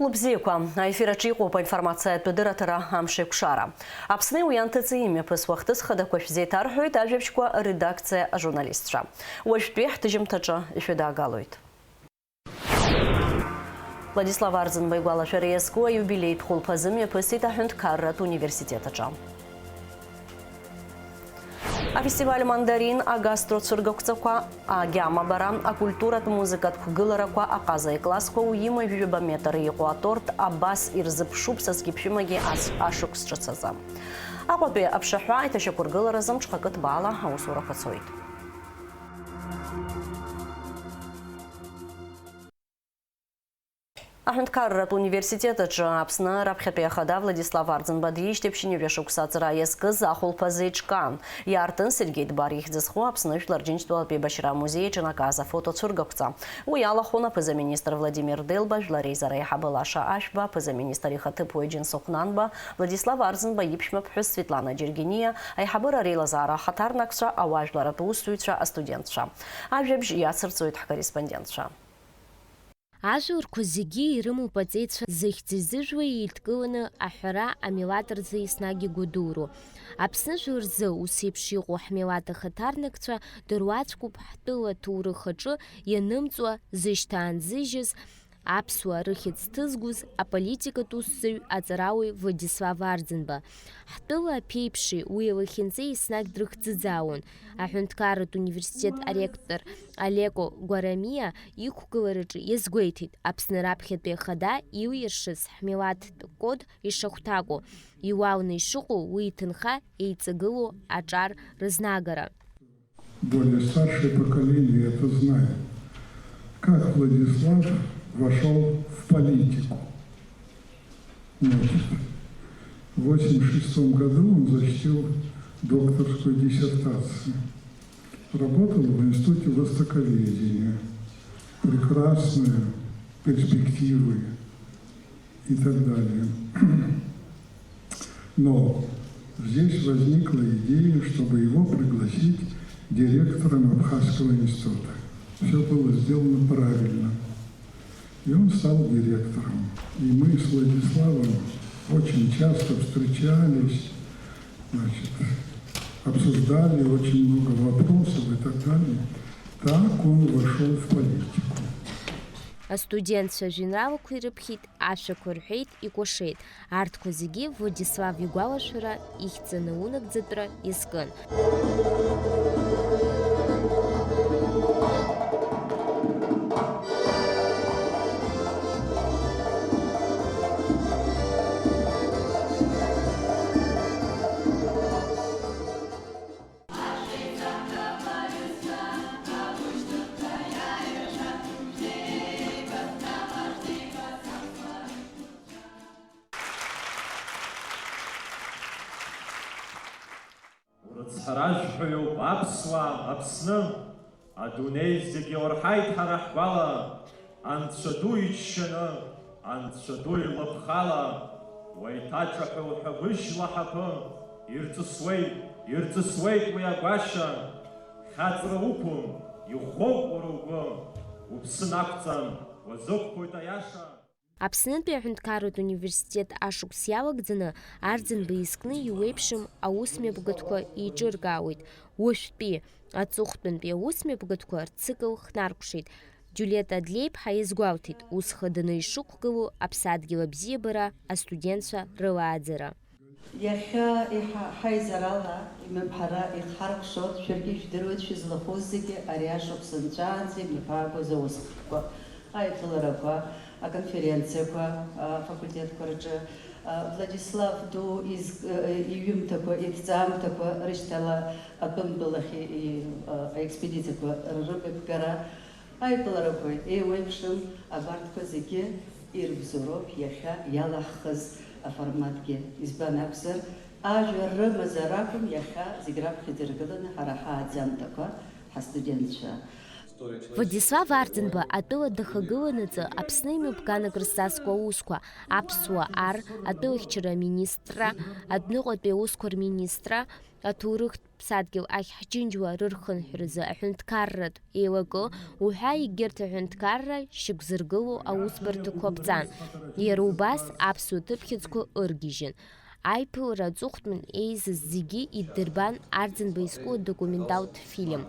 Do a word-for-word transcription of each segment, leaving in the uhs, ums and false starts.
Лыбзиақәа, аефир аҿы иҟоуп аинформациатә адырраҭара Амшеикәшара. Аԥсни уи анҭыҵи имҩаԥысуа ахҭыс хадақәа шәзеиҭарҳәоит ажәабжьқәа редакциа ажурналистцәа. Уажәтәи ҳҭыжьымҭаҿы ишәыдаагалоит. Владислав Арӡынба игәалашәара иазку аиубилеитә хәылԥазы мҩаԥысит аҳәынҭқарратә университет аҿы. Афестиваль Мандарин агастроцәыргақәҵақәа, агьама бара, акультуратә музыкатә қәгыларақәа, аҟаза иклассқәа уимоу жәаба метр иҟоу аторт абас ирзыԥшуп са сгьы ԥшәымагьы ас-, ашықәс ҿыц азы. Аҟәатәи аԥшаҳәа аиҭашьақәыргыларазы мҽхакы ҭбаала аусурақәа цоит. Аҳәынҭқарратә университет аҿы Аԥсны раԥхьатәи ахада Владислав Арӡынба диижьҭеиԥшь ҩажәа шықәса аҵара иазкыз ахәылԥазы иҿкаан. Иаартын Сергеи Дбар ихьӡ зху Аԥсны Жәлар Џьынџьтәылатә еибашьра амузеи иҿынакааз афотоцәыргақәҵа. Уи иалахәын аԥыза-министр Владимир Делба, жәлар реизара аиҳабы Лаша Ашәба, аԥыза-министр ихаҭыԥуаҩ Џьынсыхә Нанба, Владислав Арӡынба иԥшәма ԥҳәыс Светлана Џьергениа, аиҳабыра реилазаара ахаҭарнакцәа, ауаажәларратә усзуҩцәа, астудентцәа. Ажәабжь иацырҵоит ҳкорреспондентцәа. Ажәларқәа зегьы ирымоуп аҵеицәа зыхьӡи зыжәлеи еидкыланы аҳәара амилаҭ рзы еснагь игәадуроу. Аԥсны жәлар рзы ус еиԥш иҟоу ҳмилаҭ ахаҭарнакцәа дыруаӡәкуп ҳтәыла аҭоурых аҿы ианымҵуа зышьҭаанзыжьыз аԥсуаа рыхьӡ зҭызгоз аполитикатә усзуҩ аҵарауаҩ Владислав Арӡынба. Ҳтәыла аԥеиԥши уи алахьынҵеи еснагь дрыхӡыӡаауан. Аҳәынҭқарратә университет аректор Алеко Гәарамиа иқәгылараҿы иазгәеиҭеит, Аԥсны раԥхьатәи ахада илиршаз ҳмилаҭтә код ишахәҭакәу, иуалны ишыҟоу уи иҭынха еиҵагылоу аҿар рызнагара. Более старшее поколение это знает, как Владислав вошёл в политику. Значит, в восемьдесят шестом году он защитил докторскую диссертацию. Работал в Институте востоковедения. Прекрасные перспективы и так далее. Но здесь возникла идея, чтобы его пригласить директором Абхазского института. Всё было сделано правильно. И он стал директором. И мы с Владиславом очень часто встречались, значит, обсуждали очень много вопросов и так далее. Так он вошёл в политику. Астудентцәа ажәеинраалақәа ирыԥхьеит, ашәақәа рҳәеит, икәашеит. Арҭқәа зегьы Владислав игәалашәара ихьӡаны унагӡатәра иазкын. Урыцҳаражәҳәаҩуп аԥсуаа, Аԥсны, адунеи зегьы иурҳаит ҳара ҳгәала, Анцәа ду иџьшьаны, Анцәа ду илыԥхала, уеиҭаҿаҳәа уҳәа выжьла ҳаԥы, ирҵысуеит, ирҵысуеит уи агәашьа, хьаҵра уқәым, ихәоуп уара угәы, уԥсы нақәҵан, уазықәԥоит аиаша. Аԥснытәи аҳәынҭқарратә университет ашықәс иалагӡаны Арӡынба изкны иуеиԥшым аусмҩаԥгатәқәа еиҿыркаауеит. Уажәтәи аҵыхәтәантәи аусмҩаԥгатәқәа рцикл хнаркәшеит. Џьулиета Адлеиԥҳа иазгәалҭеит, ус хаданы ишықәгылоу аԥсадгьыл абзиабара, астудентцәа рылааӡара. Иахьа иҳа-, ҳаизарала имҩаԥҳара ихҳаркәшо, шәаргьы ижәдыруеит шәызлахәыз зегьы ари ашықәс нҵәаанӡа имҩаԥаагоз аусхкқәа, аиԥыларақәа, аконференциақәа, афакультетқәа рҿы, Владислав ду из-, иҩымҭақәа, иҭҵаамҭақәа рышьҭала атәым былахь и-, и-, аекспедициақәа рырмҩаԥгара, аиԥыларақәа еиуеиԥшым, абарҭқәа зегьы ирыбзоуроуп иахьа иалаҳхыз аформатгьы. Избан акәзар, ажәа рымазар акәым, иахьа зегь раԥхьаӡа иргыланы ҳара ҳааӡамҭақәа, ҳастудентцәа. Владислав Арӡынба атәыла дахагыланаҵы Аԥсны имҩаԥган акрызҵазкуа аусқәа, аԥсуа ар, атәылахьчара аминистрра, адәныҟатәи аусқәа рминистрра, аҭоурыхтә ԥсадгьыл ахьҳџьынџьуа рырхынҳәразы аҳәынҭқарратә еилакы уҳәа егьырҭ аҳәынҭқарра шьақәзыргылоу аусбарҭақәа ԥҵан. Иара убас аԥсуа ҭыԥхьыӡқәа ыргьежьын. Аиԥылара аҵыхәтәан еизаз зегьы иддырбан Арӡынба изку адокументалтә фильм.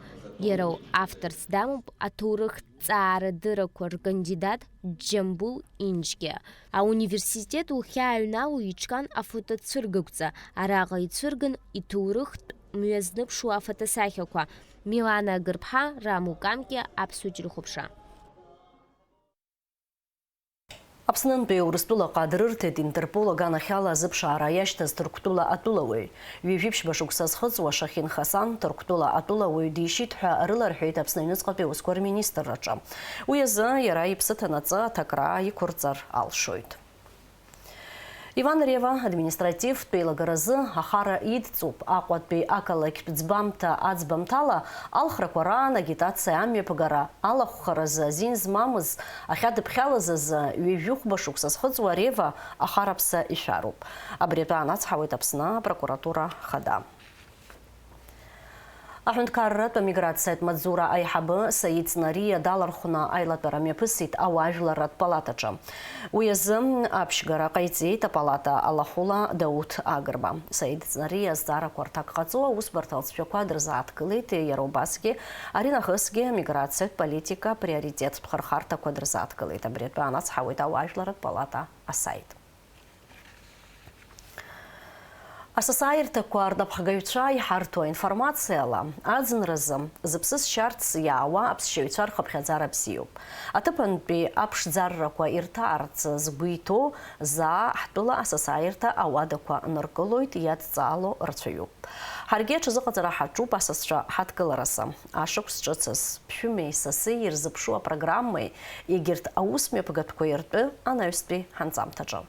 Иара авторс дамоуп аҭоурыхҭҵаарадырақәа ркандидат Џьамбул Инџьгьа. Ауниверситет лхьааҩнало иҿкан афотоцәыргақәҵа, араҟа ицәырган иҭоурыхтә мҩа знымԥшуа афотосахьақәа. Милана Агырԥҳа, Раму Камкиа, Аԥсуа телехәаԥшра. Аԥснынтәи Урыстәылаҟа дрырҭеит Интерпол аганахьала азыԥшаара иашьҭаз Ҭырқәтәыла атәылауаҩ. Ҩажәи ԥшьба шықәса зхыҵуа Шахин Хасан Ҭырқәтәыла атәылауаҩ дишьит ҳәа рыларҳәеит Аԥсны аҩныҵҟатәи аусқәа рминистрраҿы. Уи азы иара иԥсы ҭанаҵы аҭакра иқәырҵар алшоит. Иван Рева административтә еилагаразы ахара идҵоуп. Аҟәатәи ақалақьтә ӡбамҭа аӡбамҭала алхрақәа раан агитациа амҩаԥгара алахәхаразы азин змамыз ахьадыԥхьалаз азы ҩажәи хәба шықәса зхыҵуа Рева ахараԥса ишәароуп. Абри атәы аанацҳауеит Аԥсны апрокуратура хада. Аҳәынҭқарратә амиграциатә маҵзура аиҳабы Саид Ҵнариа далархәны аилатәара мҩаԥысит ауаажәларратә палатаҿы. Уи азы аԥшьгара ҟаиҵеит апалата алахәыла Дауҭ Агрба. Саид Ҵнариа азҵаарақәа рҭак ҟаҵо аусбарҭа алҵшәақәа дырзааҭгылеит, иара убасгьы аринахысгьы амиграциатә политика априоритеттә хырхарҭақәа дырзааҭгылеит. Абри атәы аанацҳауеит ауаажәларратә палата асаит. Асасааирҭақәа рнапхгаҩцәа иҳарҭо аинформациала, аӡынразы зыԥсы зшьарц иаауа аԥсшьаҩцәа рхыԥхьаӡара бзиоуп. Аҭыԥантәи аԥшӡаррақәа ирҭаарц згәы иҭоу заа ҳтәыла асасааирҭа ауадақәа ныркылоит, иадҵаало рацәаҩуп. Ҳаргьы аҽазыҟаҵара ҳаҿуп асасцәа ҳадкыларазы. Ашықәс ҿыцыз, ԥшәымеи саси ирзыԥшу апрограммеи егьырҭ аусмҩаԥгатәқәеи ртәы анаҩстәи ҳанҵамҭаҿы.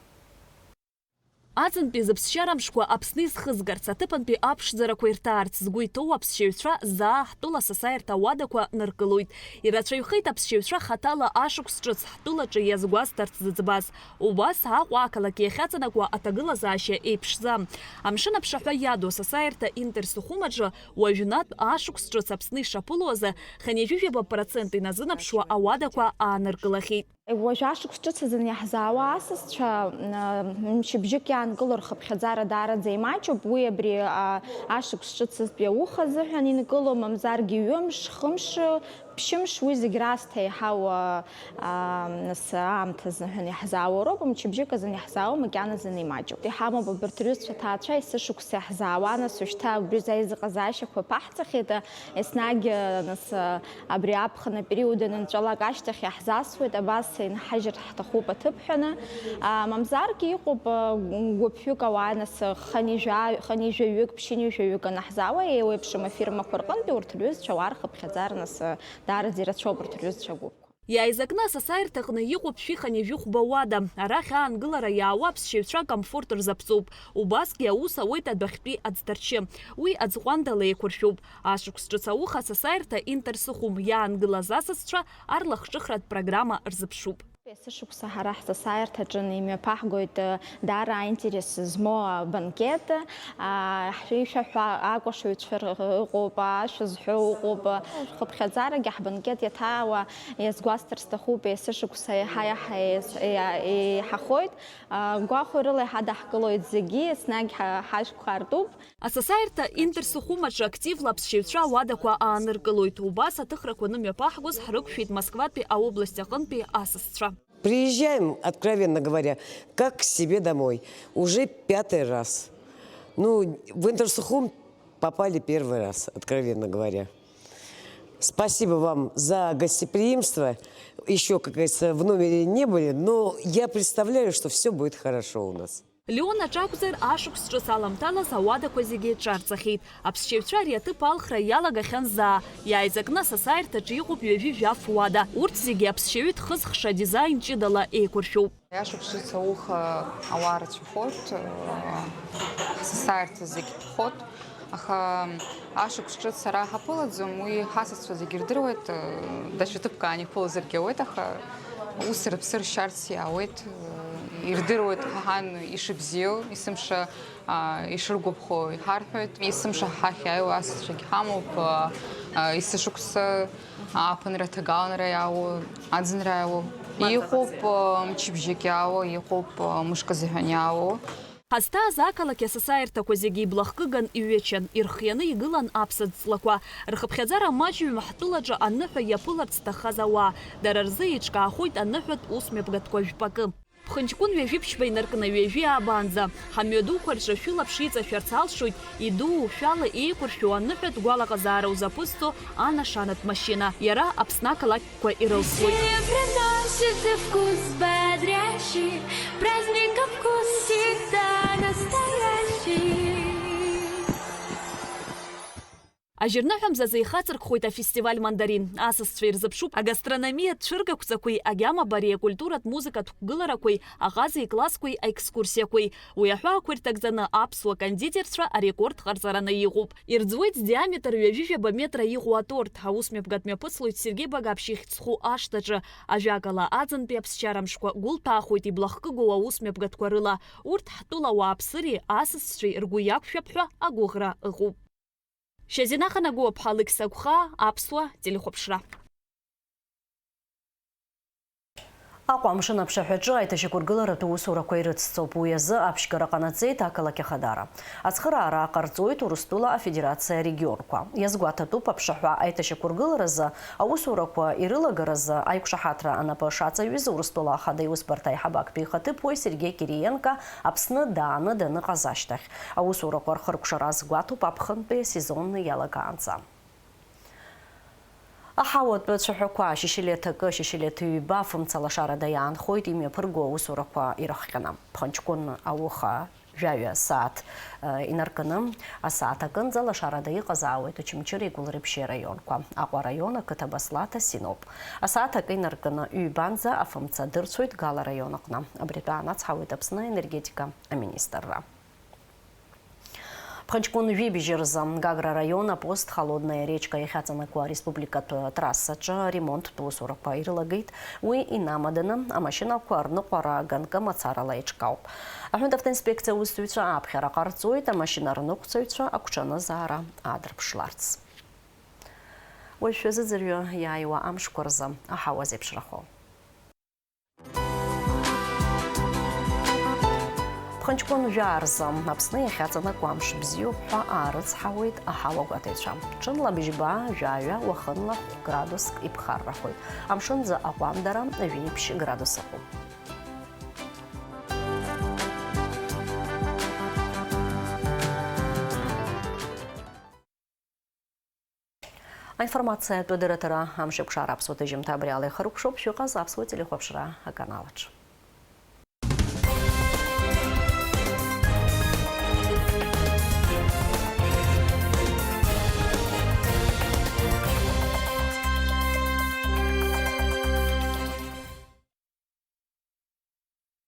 Аӡынтәи зыԥсшьара мшқәа Аԥсны изхызгарц, аҭыԥантәи аԥшӡарақәа ирҭаарц згәы иҭоу аԥсшьаҩцәа заа ҳтәыла асасааирҭа ауадақәа ныркылоит. Ирацәаҩхеит аԥсшьаҩцәа хаҭала ашықәс ҿыц ҳтәылаҿы иазгәазҭарц зыӡбаз. Убас Аҟәа ақалақь иахьаҵанакуа аҭагылазаашьа еиԥшӡам. Амшын аԥшаҳәа иаду асасааирҭа Интерсухум аҿы уажәнатә ашықәс ҿыц Аԥсны ишаԥыло азы хынҩажәижәаба процент иназынаԥшуа ауадақәа ааныркылахьеит. Уажә ашықәс ҿыц азын иаҳзаауа асасцәа, а, мчыбжьык иаанкыло рхыԥхьаӡара даараӡа имаҷуп. Уи абри, а, ашықәс ҿыцызтәи ауха азыҳәан инкыло, мамзаргьы ҩымш, хымш, ԥшьымш, уи зегь раасҭа еиҳау, а, а, нас аамҭа азыҳәан иаҳзаауа роуп, мчыбжьык азын иаҳзаауа макьаназын имаҷуп. Иҳамоуп абарҭ рҩызцәа ҭаацәа есышықәса иаҳзаауа, нас уажәшьҭа абри аизыҟазаашьақәа ԥаҳҵахьеит, а, еснагь, а, нас, а, Абри аԥхын апериод анынҵәалак ашьҭахь иаҳзасуеит, абас инҳажьыр ҳҭахуп аҭыԥ ҳәаны. А, мамзаргьы иҟоуп, а, гәыԥҩык ауаа, нас, хынҩажәа-, хынҩажәаҩык, ԥшьынҩажәаҩык анаҳзаауа, еиуеиԥшым афирмақәа рҟынтәи урҭ рҩызцәа ауаа рхыԥхьаӡара, нас, даараӡа ирацәоуп урҭ рҩызцәа агәыԥқәа. Иааизакны асасааирҭаҟны иҟоуп шәи хынҩажәи хәба уада. Арахь аангылара иаауа аԥсшьаҩцәа акомфорт рзаԥҵоуп. Убасгьы аус ауеит адәахьтәи аӡҭарчы. Уи аӡҟәандала еиқәыршәуп. Ашықәс ҿыц ауха асасааирҭа Интерсухум иаангылаз асасцәа арлахҿыхратә программа рзыԥшуп. Есышықәса ҳара ҳсасааирҭаҿы имҩаԥаҳгоит, э, даара аинтерес змоу абанкет. А, ҳшәишәаҳәа акәашаҩцәа р-, ыҟоуп, ашәа зҳәо ыҟоуп. Хыԥхьаӡарагьы ҳбанкет иаҭаауа иазгәасҭар сҭахуп, есышықәса еиҳа-еиҳа еиз-, еиа-, еиҳахоит. А, гәахәарыла иҳадаҳкылоит зегьы, еснагь ҳа-, ҳашәқәа аартуп. Асасааирҭа Интерсухум аҿы активла аԥсшьаҩцәа ауадақәа ааныркылоит. Убас аҭыхрақәа анымҩаԥаҳгоз ҳрықәшәеит Москватәи аобласть аҟынтәи асасцәа. Приезжаем, откровенно говоря, как к себе домой. Уже пятый раз. Ну, в Интерсухум попали первый раз, откровенно говоря. Спасибо вам за гостеприимство. Ещё, как говорится, в номере не были, но я представляю, что всё будет хорошо у нас. Леон аҿакәзар, ашықәс ҿыц аламҭалаз ауадақәа зегьы ҿарҵахьеит. Аԥсшьаҩцәа ари аҭыԥ алхра иалагахьан заа. Иааизакны асасааирҭаҿы иҟоуп ҩажәи жәаф уада. Урҭ зегьы аԥсшьаҩы дхызхша адизаин ҷыдала еиқәыршәоуп. Ашықәс ҿыц ауха ауаа рацәахоит, ҳсасааирҭа зегь ԥхоит. Аха ашықәс ҿыц ара ҳаԥылаӡом, уи ҳасасцәа зегьы ирдыруеит, даҽа ҭыԥк аан иԥылозаргьы ауеит, аха ус рыԥсы ршьарц иаауеит, ирдыруеит ҳан ишыбзиоу, есымша ишыргәаԥхо иҳарҳәоит, есымша ҳахь иааиуа асасцәагьы ҳамоуп, есышықәса ааԥынра, ҭагаланра иаауа, аӡынра иаауа, иҟоуп мчыбжьык иаауа, иҟоуп мышк азыҳәан иаауа. Ҳазҭааз ақалақь асасааирҭақәа зегьы иблахкыган иҩычан, ирхианы игылан аԥсаӡ ҵлақәа. Рхыԥхьаӡара маҷҩым ҳтәылаҿы аныҳәа иаԥыларц зҭаххаз ауаа, дара рзы еиҿкаахоит аныҳәатә усмҩаԥгатәқәа жәпакы. Ԥхынҷкәын ҩажәи ԥшьба инаркны ҩажәи аабаанӡа, ҳамҩадуқәа рҿы шәылаԥш иҵашәарц алшоит идуу шәала еиқәыршәу аныҳәатә гәалаҟазаара узаԥызҵо анашанатә машьына. Иара Аԥсны ақалақьқәа ирылсуеит. Приносит вкус бодрящий, праздника вкус всегда настоящий. Ажьырныҳәа мзазы ихацыркхоит афестиваль Мандарин. Асасцәа ирзыԥшуп агастрономиатә цәыргақәҵақәеи агьама бареи акультуратә музыкатә қәгыларақәеи аҟаза иклассқәеи аекскурсиақәеи. Уи аҳәаақәа ирҭагӡаны аԥсуа кондитерцәа арекорд ҟарҵараны иҟоуп. Ирӡуеит диаметр ҩажәижәаба метра иҟоу аторт. Аусмҩаԥгатә мҩаԥыслоит Сергеи Багаԥшь ихьӡ зху ашҭаҿы. Ажәакала, аӡынтәи аԥсшьара мшқәа гәылҭәаахоит иблахкыгоу аусмҩаԥгатәқәа рыла. Урҭ ҳтәыла ауааԥсыреи асасцәеи ргәы иақәшәап ҳәа агәыӷра ыҟоуп. Шьазина Ханагәыаԥҳа, Алықьса Гәхаа, Аԥсуа телехәаԥшра. Аҟәа амшын аԥшаҳәаҿы аиҭашьақәыргыларатә усурақәа ирыцҵоуп. Уи азы аԥшьгара ҟанаҵеит ақалақь Ахадара. Ацхыраара ҟарҵоит Урыстәыла Афедерациа арегионқәа. Иазгәаҭатәуп аԥшаҳәа аиҭашьақәыргыларазы аусурақәа ирылагаразы аиқәшаҳаҭра анапы шаҵаҩыз Урыстәыла Ахада иусбарҭа аиҳабы актәи ихаҭыԥуаҩ Сергеи Кириенко Аԥсны дааны даныҟаз ашьҭахь. Аусурақәа рхыркәшара азгәаҭоуп аԥхынтәи асезон иалагаанӡа. Аҳауатә цәаҳәақәа Шьышьылеҭ акы, Шьышьылеҭ ҩба афымца лашарада иаанхоит имҩаԥырго аусурақәа ирыхҟьаны. Ԥхынҷкәын ауха жәаҩа сааҭ, э, инаркны, асааҭ акынӡа лашарада иҟазаауеит Очамчыреи Гәылрыԥшьи араионқәа. Аҟәа араион ақыҭа Баслаҭа Синоуп. Асааҭ акы инаркны ҩбанӡа афымца дырцәоит Гал араион аҟны. Абри атәы аанацҳауеит Аԥсны аенергетика аминистрра. Ԥхынҷкәын жәибжь рзы Гагра араион апост Холодная речка иахьаҵанакуа ареспубликатә трассаҿы аремонттә усурақәа ирылагеит. Уи инамаданы амашьынақәа рныҟәара ганкы мацарала еиҿкаауп. Аҳәынҭавтоинспекциа аусзуҩцәа аԥхьара ҟарҵоит, амашьына рныҟәцаҩцәа агәҽанызаара аадырԥшларц. Уажә шәазыӡырҩы иааиуа амшқәа рзы аҳауа зеиԥшрахо. Ԥхынҷкәын жәаа рзы Аԥсны иахьаҵанакуа амш бзиоуп ҳәа аарыцҳауеит аҳауагәаҭаҩцәа. Ҽынла бжьба, жәаҩа, уахынла хә градуск иԥхаррахоит. Амшынӡы аҟәандара жәеиԥшь градус ыҟоуп. Аинформациатә дырраҭара амшеикәшара аԥсуа ҭыжьымҭа абри ала ихыркәшоуп, шәыҟаз аԥсуа телехәаԥшра аканалаҿ.